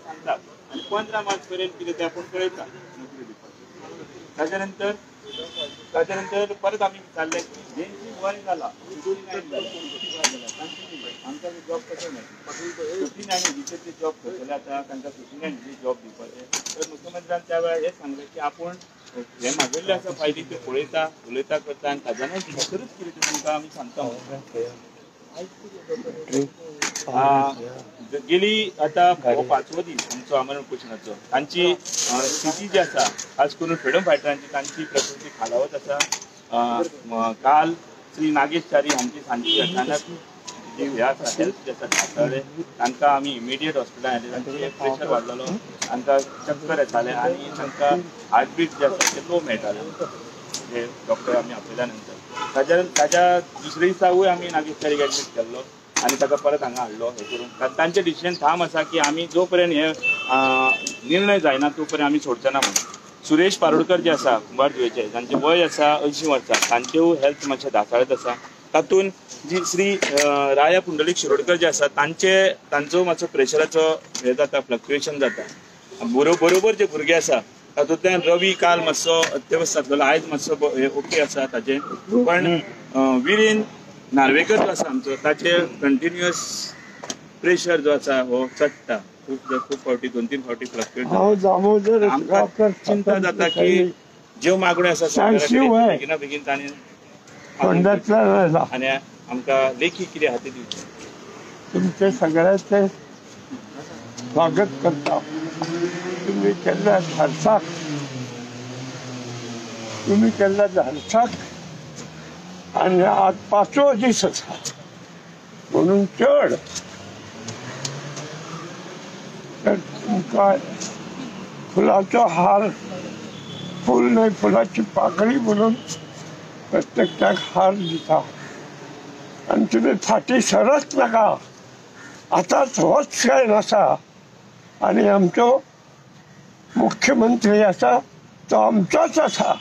सांगता आनी 15 मार्च पर्यंत कितें तें आपूण कळयता नोकरी दिवपाचें. ताच्या नंतर परत आमी विचारलें की जेंची वय जाला 59 जाला 55 जाला आमकां जॉब कशें मेळटलें 59 एजीचेर ते जॉब करतले आतां तांकां 59 एजीचेर जॉब दिवपाचें. तर मुख्यमंत्र्यान त्या वेळार हें सांगलें की आपूण हें मागयल्लें आसा फायली त्यो पळयता उलयता करता आनी ताज्यानूच भितरूच कितें तें तुमकां आमी सांगता. गेली आता हो 5वो दीस आमचो आमरण उपोशणाचो. तांची स्थिती जी आसा खास करून फ्रिडम फायटरांची तांची प्रकृती खालावत आसा. काल श्री नागेश च्यारी हांची सांजची अचानक जी हे आसा हेल्थ जे आसा ढासळ्ळे तांकां आमी इमिडिएट हॉस्पिटलान हाडले. तांचे प्रेशर वाडलेलो, तांकां चक्कर येताले आनी तांकां हार्टबीट जे आसा ते लो मेळटाले हे डॉक्टर आमी आपयल्या नंतर. ताच्या दुसरे दिसाकूय आमी नागेश च्यारीक एडमीट केल्लो आनी ताका परत हांगा हाडलो. हें करून तांचें डिसिजन ठाम आसा की आमी जो पर्यंत हे निर्णय जायना तो पर्यंत आमी सोडचे ना म्हणून. सुरेश पारोडकर जे आसा कुंभारजुवेचे तांचें वय आसा 80 वर्सां, तांचेय हेल्थ मातशें ढासाळत आसा. तातूंत जी श्री राया पुंडलीक शिरोडकर जे आसा तांचो मातसो प्रेशराचो हे जाता, फ्लक्च्युएशन जाता. बरोबर जे भुरगे आसा तातूंतल्यान रवी काल मातसो अत्यवस्थ जातलो, आयज मातसो ओके आसा ताचें. पण विरेन नार्वेकर जो आसा आमचो ताचे कंटिन्युअस प्रेशर जो आसा हो चडटा खूब खूब फावटी 2-3 फावटी फ्लक्च्युएट जाता. आमकां चिंता जाता की ज्यो मागण्यो आसा बेगिना बेगीन तांणी आनी आमकां लेखी कितें आहा तें दिवचें. तुमचे सगळ्याचे स्वागत करता. तुम्ही केल्ल्या धाडसाक, तुम्ही केल्ल्या धाडसाक आनी आज 5वो दीस आसा म्हणून चड तर तुमकां फुलाचो हार, फूल न्हय फुलाची पाकळी म्हणून प्रत्येकाक हार दिता. आनी तुमी फाटीं सरच नाका. आतांच होच क्षण आसा आनी आमचो मुख्यमंत्री आसा तो आमचोच आसा,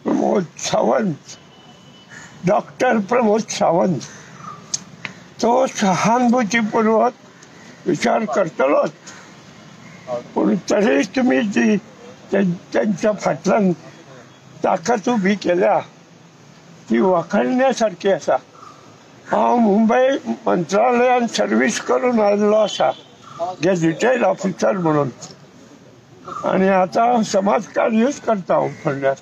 प्रमोद सावंत, डॉक्टर प्रमोद सावंत. तो सहानुभूतीपूर्वक विचार करतलोच, पूण तरी तुमी जी त्यांच्या फाटल्यान ताकद उबी केल्या ती वाखणण्यासारखी आसा. हांव मुंबय मंत्रालयान सर्वीस करून आयिल्लो आसा गॅझेटेड ऑफिसर म्हणून आनी आतां समाजकार्यूच करता हांव फोंड्यार.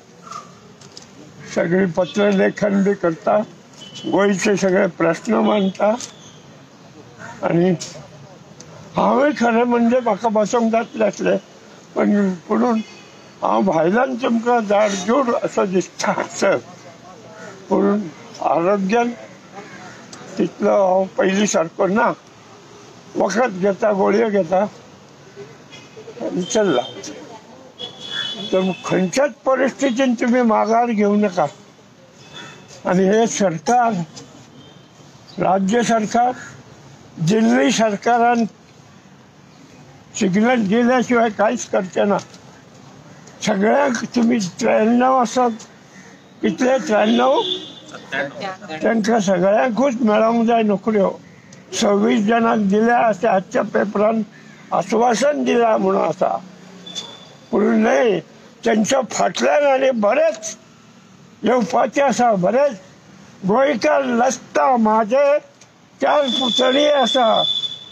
सगळी पत्रलेखन बी करता, गोंयचे सगळे प्रस्न मांडटा. आनी हांवें खरें म्हणजे म्हाका बसोंक जातलें आसलें, पण पुणून हांव भायल्यान तुमकां जाडजूड असो दिसता सर, पूण आरोग्यान तितलो हांव पयलीं सारको ना. वखद घेता, गोळयो घेता आनी चल्ला. तर खंयच्याच परिस्थितीन तुमी माघार घेवं नाका. आनी हे सरकार, राज्य सरकार, दिल्ली सरकारान सिग्नल दिल्या शिवाय कांयच करचें ना. सगळ्यांक तुमी 93 आसात, कितले 93, तांकां सगळ्यांकूच मेळोंक जाय नोकऱ्यो. 26 जाणांक दिल्या अशें आजच्या पेपरान आश्वासन दिलां म्हणून आसा, पूण न्हय तेंच्या फाटल्यान आनी बरेच येवपाचे आसा. बरेच गोंयकार लजता. म्हाजे 4 पुतणी आसा.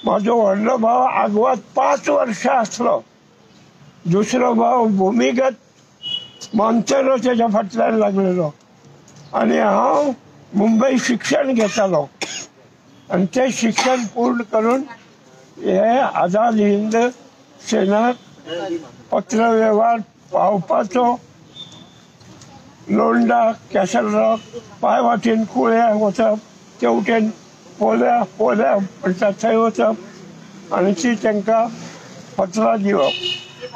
म्हाजो व्हडलो भाव आगवाद 5 वर्सां आसलो, दुसरो भाव भुमिगत मानतेरो तेज्या फाटल्यान लागलेलो, आनी हांव मुंबय शिक्षण घेतालो आनी तें शिक्षण पूर्ण करून हे आझाद हिंद सेना पत्रवेव्हार पावपाचो लोंडा, कॅसल रॉक, पांय वाटेन कुळ्या वचप, तेवटेन पोल्या पोल्या म्हणटा थंय वचप आनी ती तांकां पत्रां दिवप.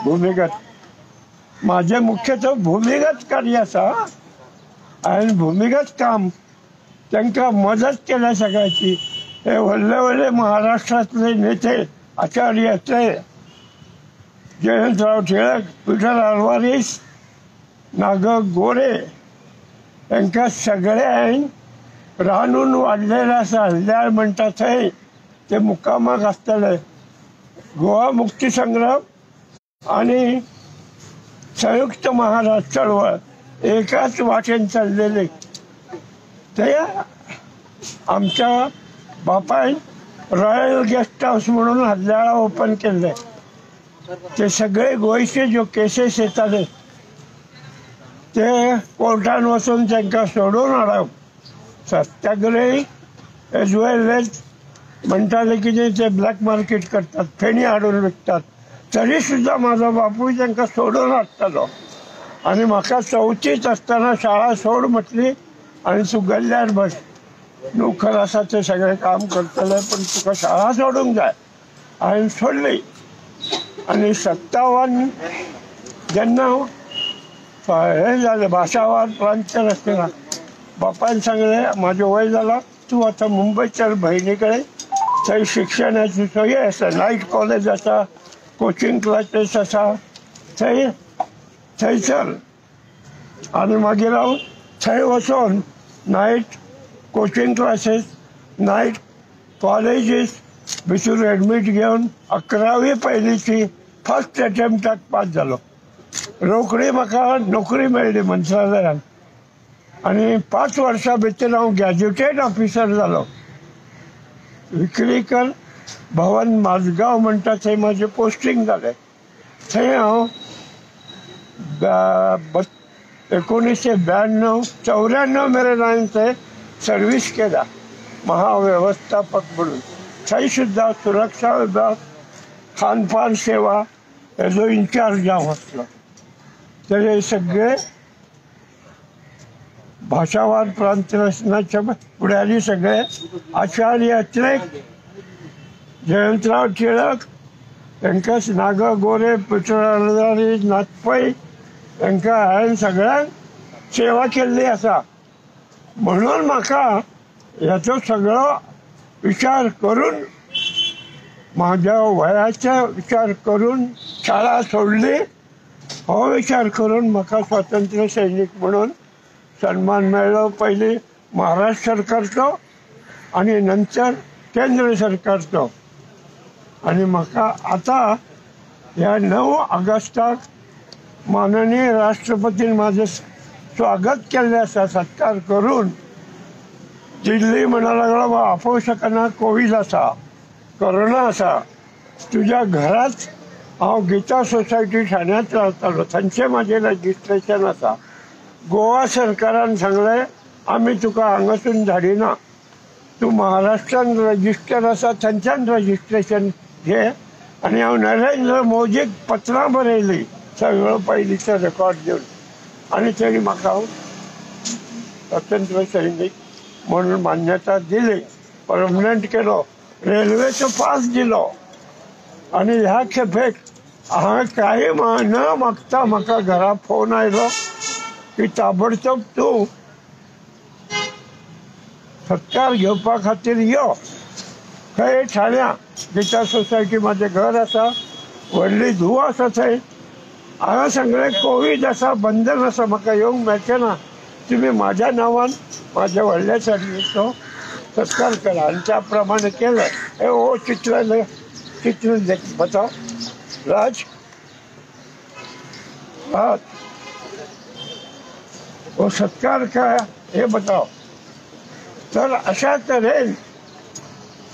भुमिगत म्हाजें मुख्यतः भुमिगत कार्य आसा. हांवें भुमिगत काम तांकां मदत केल्या सगळ्याची. हे व्हडले व्हडले महाराष्ट्रांतले नेते आचार्य अत्रे, जयंतराव टिळक, पिटर आल्वारीस, नाग गोरे हांकां सगळ्यांक रांदून वाडलेलें आसा. हल्ल्यार म्हणटा थंय ते मुक्कामाक आसतले. गोवा मुक्ती संग्राम आनी संयुक्त महाराष्ट्र चळवळ एकाच वाटेन चल्लेली. ते आमच्या बापायन रॉयल गेस्ट हाऊस म्हणून हल्ल्याळा ओपन केल्लें. ते सगळे गोंयचे ज्यो केसीस येताले ते कोर्टान वचून तांकां सोडून हाडप. सत्याग्रही एज वेल एज म्हणटाले कितें ते ब्लॅक मार्केट करतात, फेणी हाडून विकतात, तरी सुद्दां म्हाजो बापूय तांकां सोडून हाडटालो. आनी म्हाका चवथीच आसतना शाळा सोड म्हटली आनी तूं गल्ल्यार बस, नोकर आसा ते सगळें काम करतले पण तुका शाळा सोडूंक जाय. हांवें सोडली. आनी 57 जेन्ना हें जालें भाशावाद प्रांत रचना, बापायन सांगलें म्हाजें वय जालां, तूं आतां मुंबय चल भयणी कडेन, थंय शिक्षणाची सोय आसा, नायट कॉलेज आसा, कोचिंग क्लासीस आसा, थंय थंय चल. आनी मागीर हांव थंय वचोन night coaching classes, night colleges भितर एडमीट घेवन 11वी पयलीची फर्स्ट अटेम्प्टाक पास जालो. रोखडी म्हाका नोकरी मेळ्ळी मंत्रालयान आनी 5 वर्सां भितर हांव गॅज्युएटेड ऑफिसर जालो. विक्रीकर भवन माझगांव म्हणटा थंय म्हाजें पोस्टींग जालें. थंय हांव 1992 94 मेरेन हांवें थंय सर्वीस केला महाव्यवस्थापक म्हणून. थंय सुद्दां सुरक्षा विभाग, खानपान सेवा हेजो इन्चार्ज हांव आसलो. तर हे सगळे भाशावाद प्रांत रचनाच्या फुडारी सगळे आचार्य अत्रे, जयंतराव टिळक, तांकां नाग गोरे, पिटर आल्वारीस, नाथ पै हांकां हांवें सगळ्यांक सेवा केल्ली आसा. म्हणून म्हाका ह्याचो सगळो विचार करून, म्हाज्या वयाचो विचार करून शाळा सोडली, हो विचार करून म्हाका स्वातंत्र्य सैनीक म्हणून सन्मान मेळ्ळो. पयलीं महाराष्ट्र सरकारचो आनी नंतर केंद्र सरकारचो. आनी म्हाका आतां ह्या 9 ऑगस्टाक माननीय राष्ट्रपतीन म्हाजें स्वागत केल्लें आसा, सत्कार करून. दिल्ली म्हणा लागलो, बा आपोवंक शकना, कोवीड आसा, कोरोना आसा, तुज्या घरांत. हांव गीता सोसायटी ठाण्यांत रावतालो, थंयचें म्हाजें रजिस्ट्रेशन आसा. गोवा सरकारान सांगलें आमी तुका हांगासून धाडिना, तूं महाराष्ट्रान रजिस्टर आसा थंयच्यान रजिस्ट्रेशन घे. आनी हांव नरेंद्र मोदीक पत्रां बरयलीं सगळो पयलींचो रेकॉर्ड दिवन, आनी तेणी म्हाका स्वातंत्र्य सैनीक म्हणून मान्यता दिली, परमनंट केलो, रेल्वेचो पास दिलो. आनी ह्या खेपेक हांवें कांय न मागता म्हाका घरा फोन आयलो की ताबडतोब तूं सत्कार घेवपा खातीर यो. खंय ठाण्या गीता सोसायटी म्हाजें घर आसा, व्हडली धूव आसा थंय. हांवें सांगलें कोवीड आसा, बंधन आसा, म्हाका येवंक मेळचें ना, तुमी म्हाज्या नांवान म्हाज्या व्हडल्या चलयेचो सत्कार करा. आनी त्या प्रमाणे केलें. हे हो चित्र चित्र बताव राज, हाँ वो सत्कार काय हे बताव. तर अशा तरेन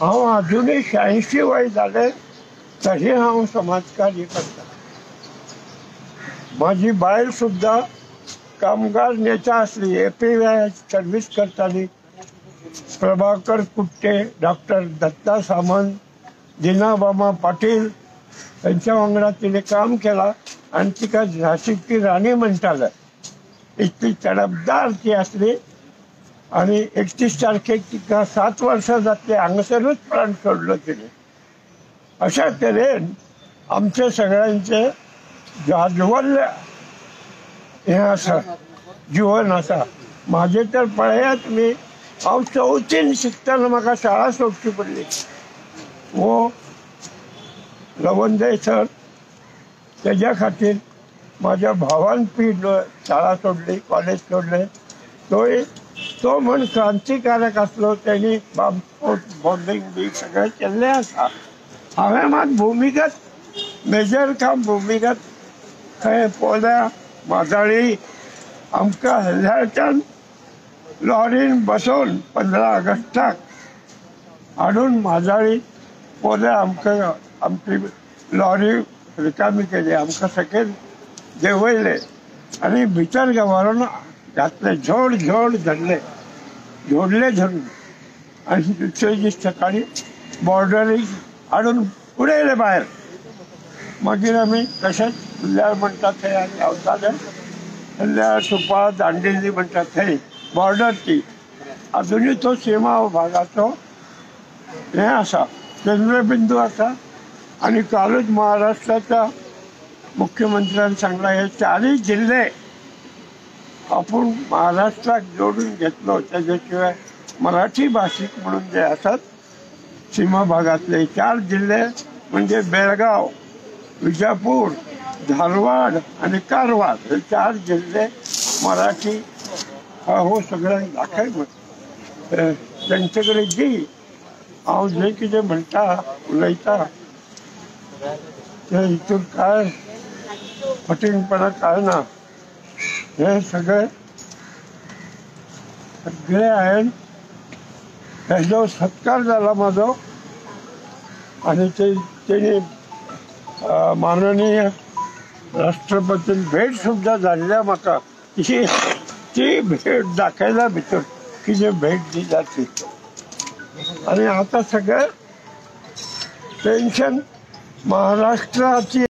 हांव अजुनूय 86 वय जालें तरी हांव समाजकार्य करता. म्हाजी बायल सुद्दां कामगार नेता आसली, एपी सर्वीस करताली. प्रभाकर कुट्टे, डॉक्टर दत्ता सामंत, दिनाबामा पाटील यांच्या वांगडा तिने काम केला आणि तिका झाशीची राणी म्हणटाले. इतली तडफदार ती आसली. आणि 31 तारखेक तिका 7 वर्सां जातली, हांगासरूच प्राण सोडलो तिने. अशा तरेन आमचे सगळ्यांचे जाज्वल्य हें आसा, जीवन आसा. म्हाजें तर पळयात तुमी, हांव चवथीन शिकतना म्हाका शाळा सोडची पडली. हो लवंदे सर तेज्या खातीर म्हाज्या भावान पी शाळा सोडली, कॉलेज सोडलें. तोय तो म्हण क्रांतिकारक आसलो, तेणी बॉम्बिंग बी सगळें केल्लें आसा. हांवें मात भुमिगत मेजर काम भुमिगत थंय पोल्या माजाळी आमकां हल्ल्याच्यान लॉरीन बसोवन 15 ऑगस्टाक हाडून माजाळी पोल्या आमकां आमची लॉरी रिकामी केली, आमकां सकयल देंवयले आनी भितर व्हरून घातले, झोड झोड धरले, झोडले धरून आनी दुसरे दीस सकाळी बॉर्डरीक हाडून उडयले भायर. मागीर आमी तशेंच हल्ल्यार म्हणटा थंय आमी रावताले, हल्ल्यार सुपा दांडेली म्हणटा थंय बॉर्डर ती अजुनूय तो सीमा भागाचो हें आसा, केंद्रबिंदू आसा. आनी कालूच महाराष्ट्राच्या मुख्यमंत्र्यान सांगला हे चारय जिल्ले आपूण महाराष्ट्राक जोडून घेतलो, तेजे शिवाय मराठी भाशीक म्हणून जे आसात सीमा भागांतले 4 जिल्ले म्हणजे बेळगांव, विजापूर, धारवाड आनी कारवार हे 4 जिल्ले मराठी हो सगळ्यांक दाखय तेंचे कडेन दी. हांव जें कितें म्हणटा उलयता तें हितून काय फटींगपणां काय ना. हे सगळे सगळे हांवें हेजो सत्कार जाला म्हाजो. आनी तेणी माननीय राष्ट्रपतीन भेट सुद्दां जाल्ल्या म्हाका, ती भेट दाखयला भितर कितें भेट दिल्या ती. आनी आतां सगळें टेन्शन महाराष्ट्राची.